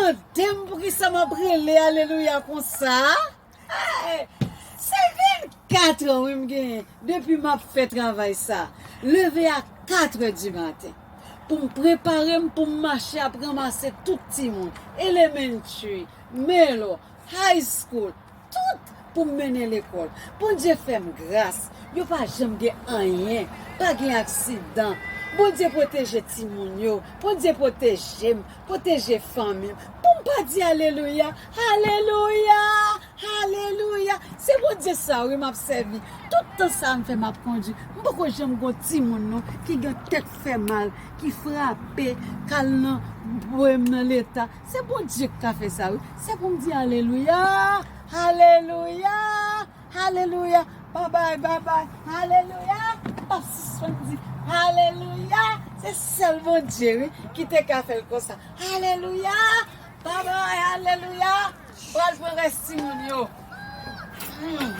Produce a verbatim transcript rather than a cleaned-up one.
Tande m, poukisa m ap rele alelouya konsa? Ay, se vennkat an wi m genyen depi m ap fè travay sa. Leve a kat è di maten pou m prepare m pou m mache ap ranmase tout timoun, elementary, middle, high school, tout pou m mennen lekòl. Bondye fè m gras, yo pa janm gen anyen, pa gen aksidan. Bondye pwoteje timoun yo, Bondye pwoteje m, pwoteje fanmi m. Pou m pa di alelouya, alelouya, alelouya. Se Bondye sa wi m ap sèvi. Tout tan sa m fè m ap kondui. M poko janm gon timoun non ki gen tèt fè mal, ki frape, k al nan bwem nan leta. Se Bondye k ka fè sa wi. Se pou m di alelouya, alelouya, alelouya. Babay, babay, alelouya. M p ap sispann di alelouya. Se sèl Bondye wi ki te ka fè l konsa. Alelouya. Babay, alelouya. Pral pran rès timoun yo. Hmm.